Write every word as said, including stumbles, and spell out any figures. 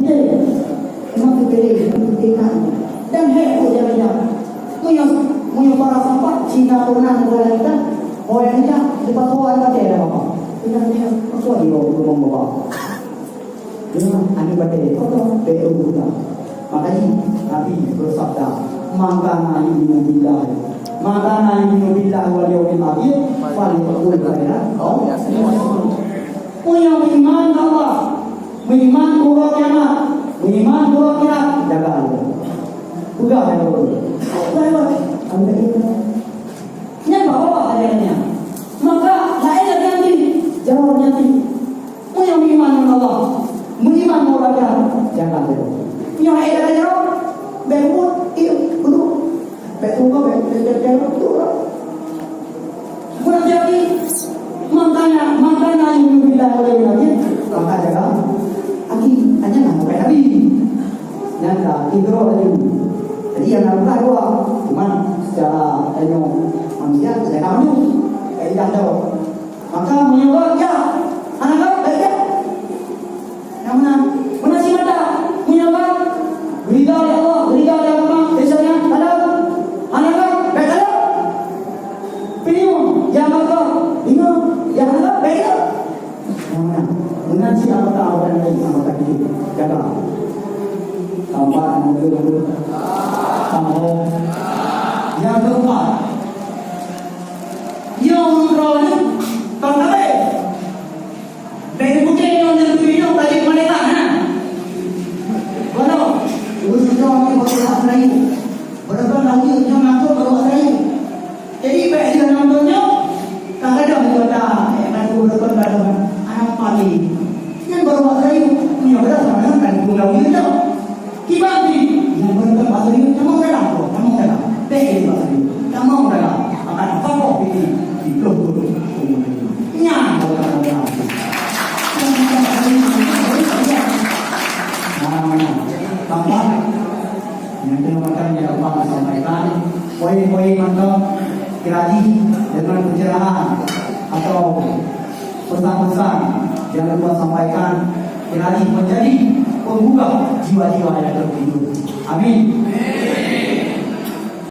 Memang teupeureh, memang teupeureh. Dan hai buet nyang lagèe nyan. Meunyoe, meunyoe para sahabat Cina pernah meugalak kita, oh, nyang lagèe nyan, leupah tuan batèe dah, Bapak. Kita ni, apa dia, Bapak? Dia, aneuk batèe, apa? Batèe buta. Makanya, Nabi bersabda, "Man kana yu'minu billahi, man kana yu'minu billahi wal yaumil akhir, falyaqul khairan aw liyasmut." Meunyoe meuiman keu Allah, meuiman keu uroe kiamat, meuiman keu uroe akhirat, jaga lé. Peugah lé ureueng. Peugah lé ureueng. Nyan bak babah lagèe nyan. Maka laén lagèe nyan, jaweueb nyan. Meunyoe meuiman ngon Allah, meuiman ngon uroe akhirat, jaga lé. Meunyoe hana jaga jaweueb, bèk mubuet, ié, beudôh. Bèk tuwoe, bèk, bèk, bèk, bèk, tuwoe. Meunan jadi, makanya, makanya yu'minu billahi wal yaumil akhir, maka jaga até, hana meukaji Nabi. Nyan ka, itu laju. Jadi, nyang na bukan dua, cuma secara ilmu manusia, saya tahu. Kaedah tu. Maka meunyoe ya, hana ka, baik ya. Nyang meunan, meunan simata, meunyoe ka, rida lé Allah, rida lé agama, biasanya, kalau hana ka, baik kalau. Pinyueng, ya maka, bingung, ya hana ka, baik ya. Nyang meunan, meunan si anggota awak lain, anggota kita. Jaga. Tampak, anggota, tampak. Nyang keempat, nyoe ureueng droeneuh kon tabé. Bèk putih nyoe nyang teubinyueng tajak malaikat, ha? Bodoh. Ureueng droeneuh bodoh hak Melayu. Beureugon lahé nyoe nanggroe baru hak Melayu. Jadi, bèk lheueh nanggroe nyoe, ka gadôh di kota, eh, ka beureugon gadôh aneuk pami. Nyan baru hak Melayu. Nyoe gadôh sama dengan kan pun lahé nyoe. Kiban jih, nyang beureukat bak Sayueng, tamong dalam, tamong dalam. Bèk lé bak Sayueng, tamong dalam. Akan takoh piti, di ploh ploh. Nyan, beureukat dalam. Nah, tampak, nyang keuneuk makan, nyang lupa sampaikan. Poin-poin mantong, kirali dengan pencerahan atau pesan-pesan yang Tuhan sampaikan kiranya menjadi penggugah jiwa-jiwa yang tertidur. Amin.